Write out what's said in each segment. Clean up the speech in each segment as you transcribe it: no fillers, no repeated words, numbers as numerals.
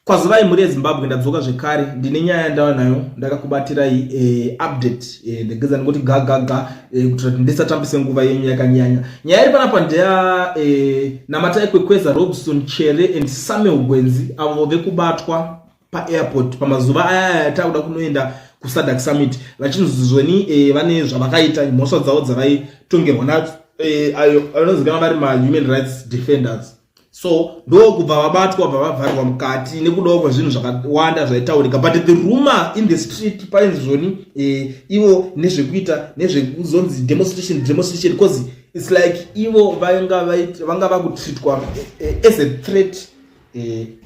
Kwazivai mhuri yeZimbabwe, ndadzoka zvekare, ndine nyaya yandava nayo ndakakubatirai update ndegeza ndingoti ga ga ga kuitira kuti ndisatambise nguva yenyu yakanyanya. Nyaya iri panapa ndeya Namatai Kwekweza, Robson Chere and Samuel Gwenzi avo vekubatwa paairport pamazuva aya yatakuda kunoenda kuSADC summit vachinzi zvoni vane zvavakaita, mhosva dzavo dzavaitongerwa nadzo ayo vanozikanwa vari mahuman rights defenders. So ndokubva vabatwa, bva vavharirwa mukati nekudawo kwezvinhu zvakawanda zvaitaurika. But the rumor in the street painzi zvoni ivo nezvekuita nezvekuzonzi demonstration, demonstration, because it's like ivo vanga vakutreatwa as a threat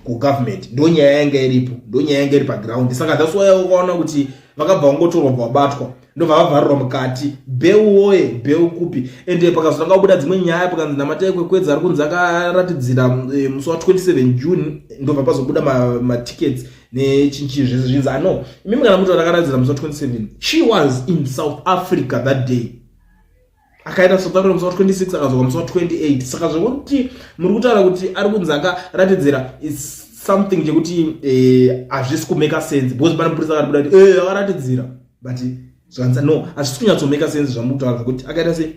kugovernment. Ndo nyaya yanga iripo, ndo nyaya yanga iri paground. Saka that's why ukaona kuti vakabva vangotorwa, bva vabatwa, ndobva vavharirwa mukati. Bail woye, bail kupi? Ende pakazotanga kubuda dzimwe nyaya, pakanzi Namatai Kwekwedza ari kunzi akaratidzira musi wa27 June, ndobva pazobuda matickets nechinchi zvese. Zvinzi ano imimi kana muti akaratidzira musi wa27, she was in South Africa that day. Akaenda South Africa musi wa26, akadzoka musi wa28. Saka zvekuti muri kutaura kuti ari kunzi akaratidzira is something chekuti hazvisi kumake sense, because pane mupurisa akatibuda kuti akaratidzira, but zvanzi no, hazvisi kunyatsomake sense zvamuri kutaura zvekuti akaita se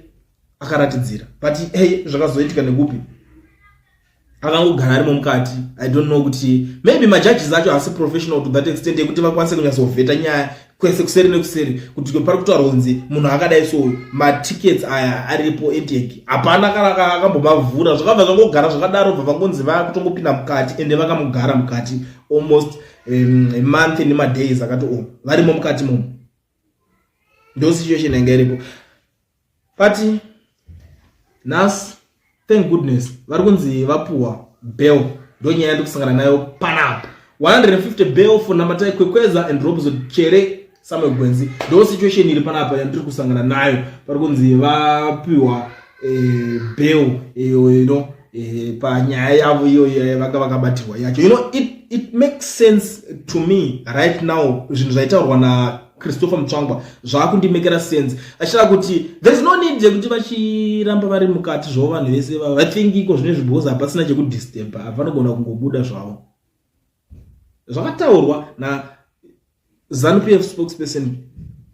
akaratidzira. But hey, zvakazoitika nekupi? Akangogara arimo mukati. I don't know kuti maybe majudges acho haasi professional to that extent yekuti vakwanise kunyatsovheta nyaya kwese kuseri nekuseri kuti pari kutaurwa kunzi munhu akadai. So matickets aya aripo enteg, hapana kana akambomavhura, zvakabva zvangogara zvakadaro, bva vangonzi vakutongopinda mukati. Ende vakamugara mukati almost month nemadays akati o varimo mukati momo. Ndo situation yanga iripo. But nhasi, thank goodness, vari kunzi vapuhwa bail. Ndo nyaya yandiri kusangana nayo panapa: 150 bail for Namatai Kwekweza and Robson Chere, Samuel Gwenzi. Ndo situation iri panapa yandiri kusangana nayo. Vari kunzi vapiwa bail iyo panyaya yavo iyoyo vanga vakabatirwa yacho. It makes sense to me right now. Zvinhu zvaitaurwa naChristopher Mutsvangwa zvaakundimekera sense, achitaura kuti there is no need yekuti vachiramba vari mukati zvavo vanhu vese vava. Vathink iko zvine zvibhozi, hapasina chekudisturba, havanogona kungobuda zvavo. Zvakataurwa naZANU PF spokesperson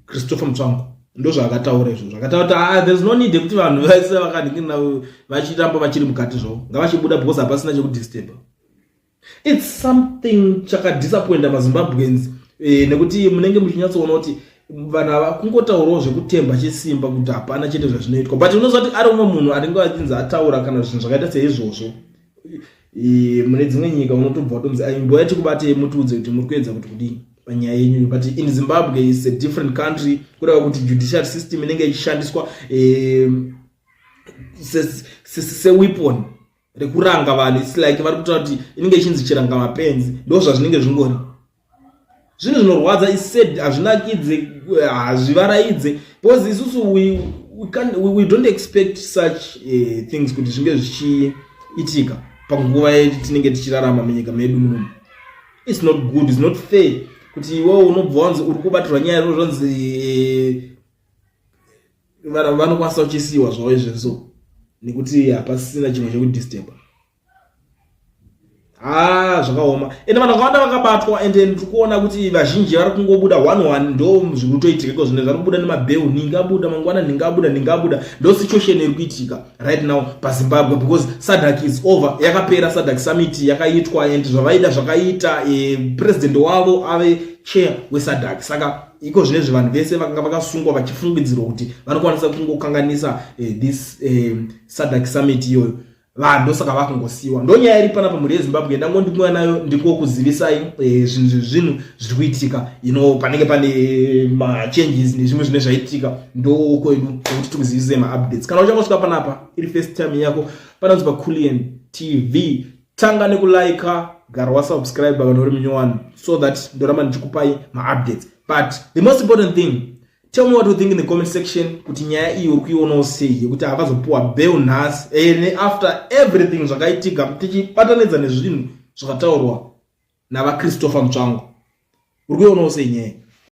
Christopher Mutsvangwa, ndo zvaakataura izvo. Zvakataura kuti there is no need yekuti vanhu vese vakanhingirina vachiramba vachiri mukati zvavo, ngavachibuda because hapasina chekudisturba. It's something chakadisappointa maZimbabweans nekuti munenge muchinyatsoona kuti vanhu ava kungotaurawo zvekutemba chisimba kuti hapana chete zvazvinoitwa. But unoziva kuti ari umwe munhu anenge achinzi ataura kana zvinhu zvakaita seizvozvo mune dzimwe nyika, unotobva watonzi imboya tikubatei, mutiudze kuti muri kuedza kuti kudii panyaya yenyu. But in Zimbabwe is a different country, kureva kuti judicial system inenge ichishandiswa seweapon rekuranga vanhu. It's like vari kutaura kuti inenge ichinzi chiranga mapenzi. Ndo zvazvinenge zvingori. Zvinhu zvinorwadza ised, hazvinakidze, hazvivaraidze, because isusu we don't expect such things kuti zvinge zvichiitika panguva yetinenge tichirarama munyika medu munomu. It's not good, it's not fair kuti iwewo unobva wanzi uri kubatirwa nyaya, zvonzi vanhu vanokwanisa kuchisiyiwa zvavo izvezvo nekuti hapasisina chimwe chekudisturba. Ha, zvakaoma. Ende vanhu vakawanda vakabatwa, ende ndiri kuona kuti vazhinji vari kungobuda one one. Ndo zviri kutoitika iko zvino, vari kubuda nemabail, ningabuda mangwana, ningabuda, ningabuda. Ndo situation iri kuitika right now paZimbabwe, because SADC is over, yakapera. SADC summit yakaitwa and zvavaida zvakaita. President wavo ave chair weSADC. Saka iko zvinezvi vanhu vese vakanga vakasungwa vachifungidzirwa kuti vanokwanisa kungokanganisa this SADC summit iyoyo, vanhu ndosaka vakungosiyiwa. Ndo nyaya iri panapa, mhuri yeZimbabwe. Ndangondikuya nayo ndingokuzivisai zvinhu zviri kuitika. Panenge pane machanges nezvimwe zvine zvaitika, ndokwedu ekuti tikuzivisai maupdates. Kana uchangosvika panapa iri first time yako, panonzi paCulian TV, tanga nekulika, gara wasubscribe kana uri munyowani, so that ndoramba ndichikupai maupdates. But the most important thing, tell me what you think in the comment section, kuti nyaya iyi uri kuionawo sei, yekuti havazopuwa bail nhasi neafter everything zvakaitika, tichibatanidza nezvinhu zvakataurwa navaChristopher Mutsvangwa. Uri kuionawo sei nyaya?